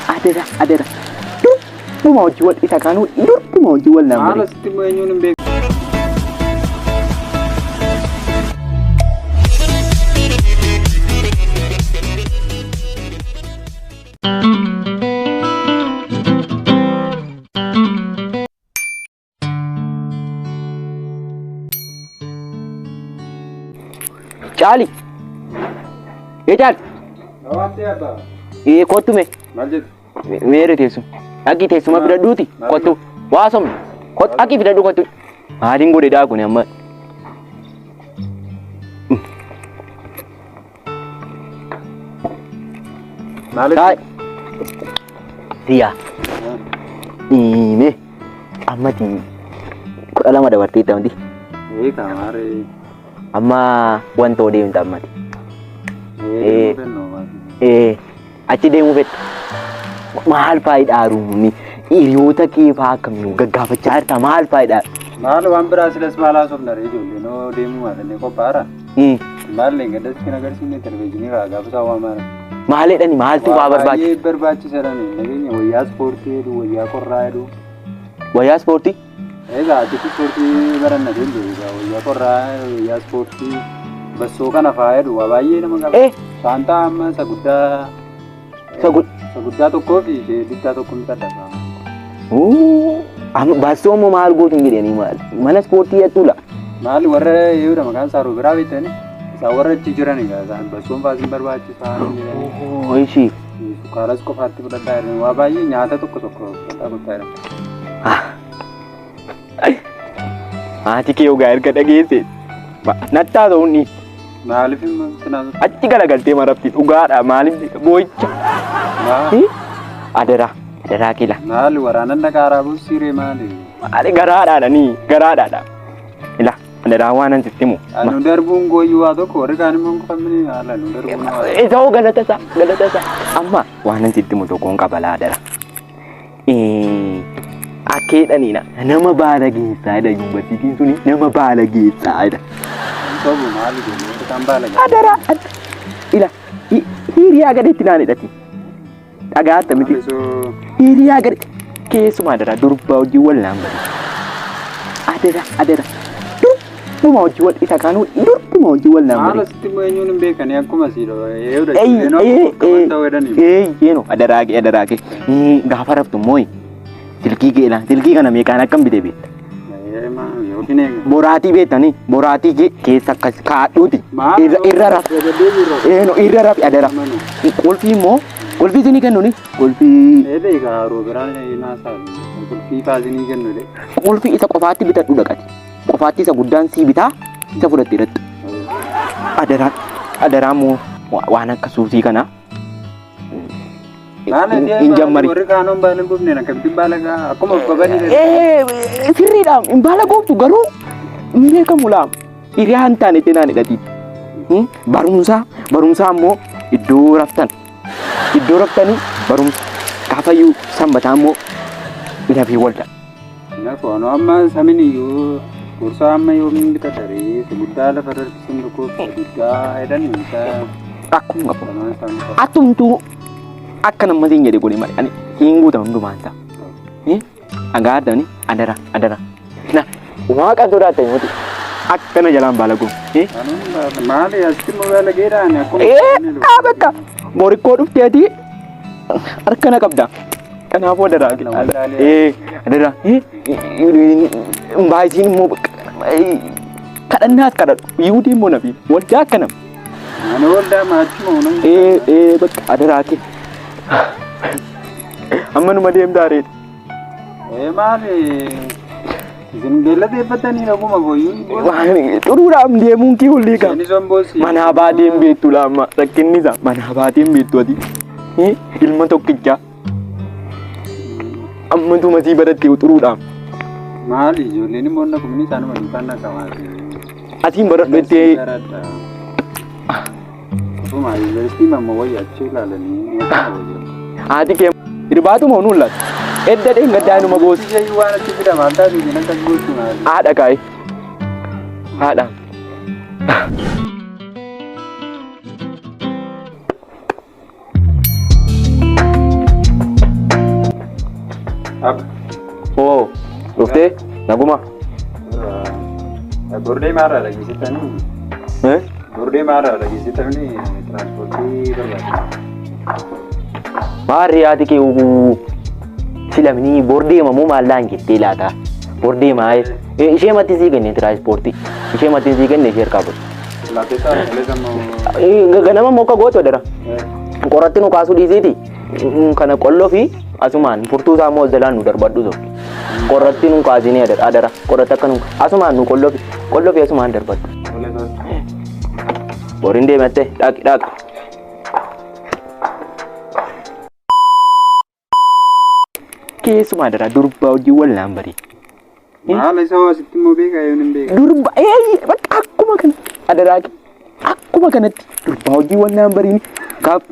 Adara adara. Durbuma hojii wal isa kaanuu durbuma hojii wal Maal nama. asitti immoo eenyuun hin beeku. Caali. Ee caali. Hawaasni abbaa. Ee kottu mee. Maal jettu? Meerre teessuma. Dhaqii teessuma fidadhuuti. Kottu. Waasomne. Kottu dhaqii fidadhu kottu. Maaliin godhe daa kuni amma. Maal Taa'e. Riyaa. Mee ammati 12 dabartee itti Ee kaamaaree. amma wanta deemta ammati. Ee fennoo maal. Ee achi deemuu fedha. Maal faayidaa ruumni hiriyoota kee fa'aa akkamii gaggaafachaa jirta maal faayidaa? Maal waan biraa silas maal haasofna ree ijoollee noo deemuu maatannee qophaa'aara. Maal leengaddas kan agarsiifne televizyiinii irraa gaafa isaa waamaara. Maal jedhani maaltu fa'aa barbaachisa? Baay'ee barbaachisaadha nageenya wayyaa ispoortii jedhu wayyaa qorraa jedhu. Wayyaa ispoortii? Egaa achitti ispoortii baranna deemtu egaa wayyaa qorraa wayyaa ispoortii bassoo kana fa'aa jedhu waa baay'ee nama qaba. Ee Saantaa amma isa guddaa Isa isa guddaa tokkoo fi ishee guddaa tokko ni saddafa. Amma bassoo immoo maal gootu hin jedhanii maal? Mana ispoortii jettuudha. Maal warra yeroodha maqaan isaa biraa beektani isaan warra achi jiran egaa isaan bassoon fa'aa isin barbaachisaa jedhanii. Oo ishii. Sukkaaras qofaatti fudhadhaa jedhanii waa baay'ee nyaata tokko tokko fudhadhaa kottaa jedhamu. Haati kee ogaa erga dhageesse nattaa ta'uun ni Maaliif immoo sinaa achi galagaltee marabti dhugaadha maaliif boo'icha. maal Adaraa adaraa kila. maal waraanan dhaqaaraa buusiree maali? Maali garaadhaadha ni garaadhaadha. Ila adaraa waan an sitti himu. Anu darbuun gooyyuu waa tokko warri kaan immoo kufamni haala nu darbuun waa tokko. Isa hoo galata isaa galata isaa. Amma waan an sitti himu tokkoon qaba laa adara. Akkeedhaniina nama baala geessaa jedha yuunivarsiitiin suni nama baala geessaa jedha. Sobu maali ijoollee warri kaan baala gahaa. Adaraa ila hiriyaa gadeetti naan hidhati. Dhagaatta miti. Maalisoo Hiriyaa gadi keessumaa adaraa durbaa hojii wal naan bari. Adara adara durbuma hojii wal isa kaanuu durbuma hojii wal naan maal bari. asitti immoo eenyuun hin beekanii akkuma siidha yeroodha Ee ijoolleen ee akkuma qaban ta'uu jedhanii. ee yeeno adaraa kee adaraa kee gaafa raftu immoo silkii kee ilaa silkii kana meeqaan akkam bitee beekta. Yookiin eega. Boraatii beektanii boraatii kee keessa akkas kaadhuuti Maal irra rafi Gabaddee jiru. eeno irra rafi adara. Qulfii immoo qulfii isinii kennuuni qulfii Ee beekaa haroo biraan naasaa qulfii faasinii kennu de. qulfii isa qofaatti bitadhu dhaqati. Qofaatti isa guddaan sii bitaa isa fudhattee dhaqxa. Adaraa adaraa immoo waan akka suusii kana Maal hin jammari. warri kaanoon baala hin gubne akkamitti baala gaa akkuma of qabanii Ee sirriidha hin baala gooftu garuu hin beekamu laa hiriyaa hin taane itti naan hidhati. Barumsaa barumsaa immoo iddoo raftan iddoo raftanii barumsa gaafayyuu sanbataa immoo lafii walda. Nafoon amma samin iyyuu gorsaa amma yoomiin bitata ree isa guddaa lafa harkisan tokko isa guddaa jedhan isa Akkuma qabu. lamaan isaanii qabu. Atumtuu akka nama siin jedhe godhe malee ani siin guuta hundumaan ta'a. Dhagaadhani adara adara. Na waaqa sodaatan yoo ta'e akkana jalaan baala goon. Kanuun maali asitti immoo baala geedhaan akkuma Ee bakka borikkoo dhufteeti harka na qabda. Kanaafuu adaraa. Ee adaraa. Baay'isiin immoo kadhannaas kadhadhu. Yihudiin immoo nafi waldaa akka nama. Ani waldaa maachuma unan. Ee ee bakka adaraa kee. Amma numa deemtaa reeti. Ee maali isin beelladeeffatanii dhaguma booyyuu. Xuruudhaaf deemuun kee olii qaba. Isheenis omboosii. Manaa baateen beektu laamma rakkinni isaa manaa baateen beektu ati. Ilma tokkichaa. Amma tumasii baratte xuruudhaaf. Maali ijoolleen immoo naqumni isaanuma duukaan naqamaati. Atiin baradhu jettee Ofuma yuunivarsiitii mamma wayya achi ilaalanii haati kee irbaatuma honuun laata. Edda dheengaddaa inuma goosi. Ishee waan achi fida maal taatu isin akkas gochuu maali? Haadha kaa'e. Haadha. Abba. Oo, dhuftee naguma. Bordee maarraa dhageessitanii? Eh? Bordee maarraa dhageessitanii tiraanspoortii barbaada. Maarri haati kee filamni bordeema moo maallaan jettee laata? Bordeema ishee matti sii kenne tiraanspoortii. Ishee matti sii kenne ishee harkaa godhu. Laatteessaa qilleessa immoo. Ganama mokka gootu dara. Qoratti nu kaasuu dhiisiiti. Kana qolloo fi asumaan furtuu isaa immoo jalaan nu darbadhu tokko. Qoratti nu kaasinee adara. Qoratti akka nu asumaan nu qolloo fi asumaan darbadhu. Boriin deematte dhaqi dhaqi. Keessumaa dara durbaa hojii wallaan barii. Maal isa asitti immoo beekaa yoon hin beekaa. Durba bakka akkuma kana adaraa akkuma kanatti durbaa hojii wallaan bariin gaaf.